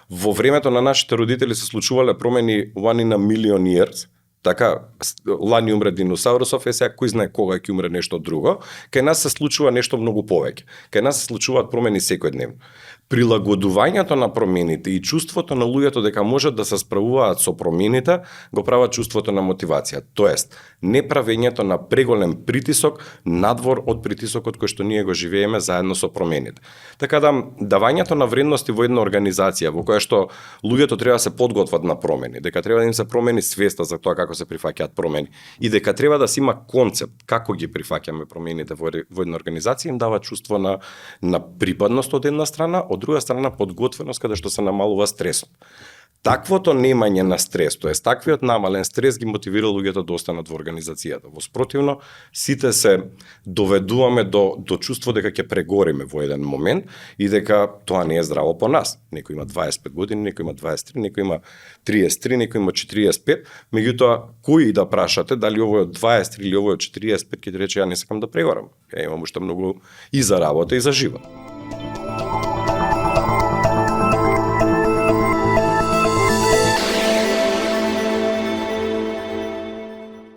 Во времето на нашите родители се случувале промени one in a million years. Така, лани умре диносаурусов, сега кој знае кога ќе умре нешто друго, кај нас се случува нешто многу повеќе. Кај нас се случуваат промени секојдневно. Прилагодувањето на промените и чувството на луѓето дека можат да се справуваат со промените го прават чувството на мотивација. Тоест, не правењето на преголем притисок надвор од притисокот кој што ние го живееме заедно со промените. Така да, давањето на вредности во една организација во која што луѓето треба да се подготват на промени, дека треба да им се промени свеста за тоа како се прифаќаат промени и дека треба да се има концепт како ги прифаќаме промените во една организација, им дава чувство на припадност од една страна, од друга страна подготвеност каде што се намалува стресот. Таквото немање на стрес, тоест таквиот намален стрес ги мотивира луѓето да останат во организацијата. Во спротивно, сите се доведуваме до чувство дека ќе прегориме во еден момент и дека тоа не е здраво по нас. Некој има 25 години, некој има 23, некој има 33, некој има 45, меѓутоа кој да прашате дали овој од 23 или овој од 45 ќе рече ја не сакам да прегорам. Ја имам уште многу и за работа и за живот.